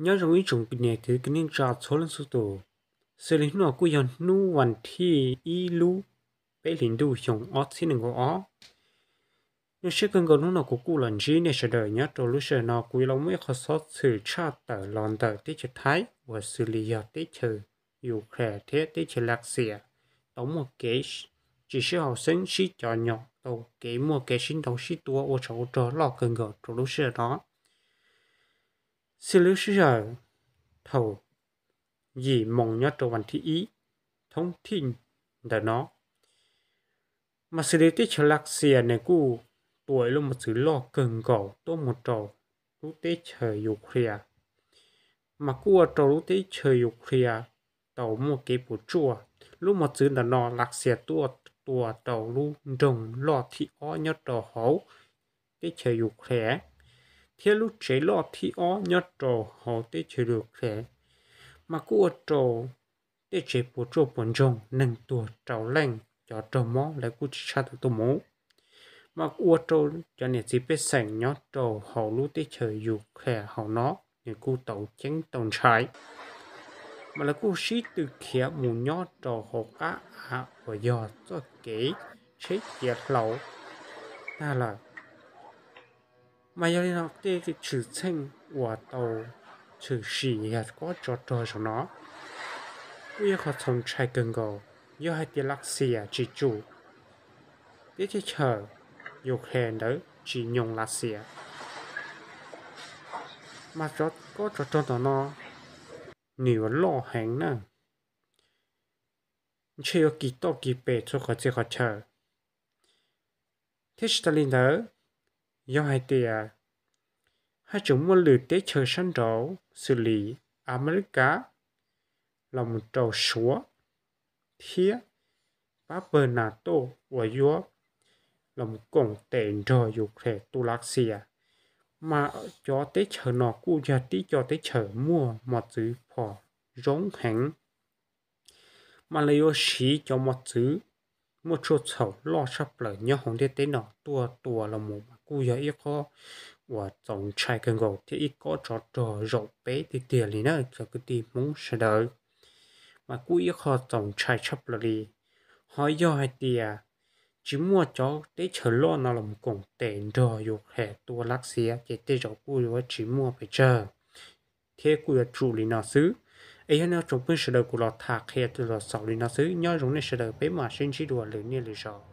Nyob zoo ib tsoom niam txiv kwv tij neej tsa txhua leej txhua tus, xws li hnub no kuj yog hnub vas thib ib lub peb hlis ntuj xyoo ob txhiab nees nkaum ob. Zoo siab kawg nkaus hnub no kuv kuj los ntsib nej sawv daws nyob rau lub sij hawm no. Kuv yuav los muaj ib qho xov xwm tshaj tawm los ntawm teb chaws Thaib uas xws li yog teb chaws Ukraine thiab teb chaws Lav Xias tau muaj kev tsis sib haum xeeb, sib cov nyom, tau kev muaj kev sib ntaus sib tua ua tsov ua rog loj kawg nkaus rau lub sij hawm no. Xws li lub sij hawm thaum yim moos nyob rau vas thib ib thoob thij ntawm no, mas xws li teb chaws Lav Xias nws kuj tua ib lub mos txwv loj kawg nkaus tuaj mus rau lub teb chaws Ukraine, mas kuj ua rau lub teb chaws Ukraine tau muaj kev puas tsuaj. Lub mos txwv ntawm no Lav Xias tuaj tua rau lub nroog loj thib ob nyob rau hauv teb chaws Ukraine thiab lub tsev loj thib ob nyob rau hauv teb chaws Ukraine, mas kuj ua rau tej tsev puas tsuaj puas ntsoog, neeg tuag rau leej, cov raug mob lawv kuj tsis tshaj tawm tuaj mus, mas ua rau cov niam txiv pej xeem nyob rau hauv lub teb chaws Ukraine hauv no nws kuj tau ceeb tau ntshai, mas lawv kuj sib tw khiav mus nyob rau hauv qab av uas yog txoj kev tsheb cia hlau tag lawm. Mas yog li no tej tshwm txheej uas tau tshwm sim yog kob tsov rog zaum no kuj yog qhov txaus ntshai kawg nkaus. Yog hais tias Lav Xias tsis tsum, teb chaws Ukraine ntawd tsis nyoos Lav Xias, mas kob tsov rog tom no nws yuav loj heev na, ntshe yuav kis toj kis pes txhua qhov txhia qhov chaw. Thiab tsis tas li ntawd, yog hais tias haj tseem muaj lwm teb chaws sab nraud xws li Amelikas los mus rau Suav thiab pab pawg NATO uas yuav los koom tes nrog Ukraine tua Lav Xias, mas cov teb chaws no kuj yog tib co teb chaws muaj mos txwv phom zoo heev, mas lawv yuav siv cov mos txwv muaj tshuaj txhaum loj tshaj plaws nyob hauv ntiaj teb no tuaj tua los mus, mas kuj yog ib qho uas txaus ntshai kawg nkaus thiab ib kob tsov rog zaum peb tiag tiag li na cov kwv tij Hmoob sawv daws. Mas kuj ib qho txaus ntshai tshaj plaws li. Ho yog hais tias tsis muaj cov teb chaws loj no los koom tes nrog Ukraine tua Lav Xias ces tej zaum kuj yuav tsis muaj pes tsawg thiab kuj yuav tsum li no xwb. Es yog no tsoom phooj ywg sawv daws, kuv los tham qhia los xaus li no xwb, nyob zoo nej sawv daws, peb mam sib ntsib dua lwm niaj lwm zaus.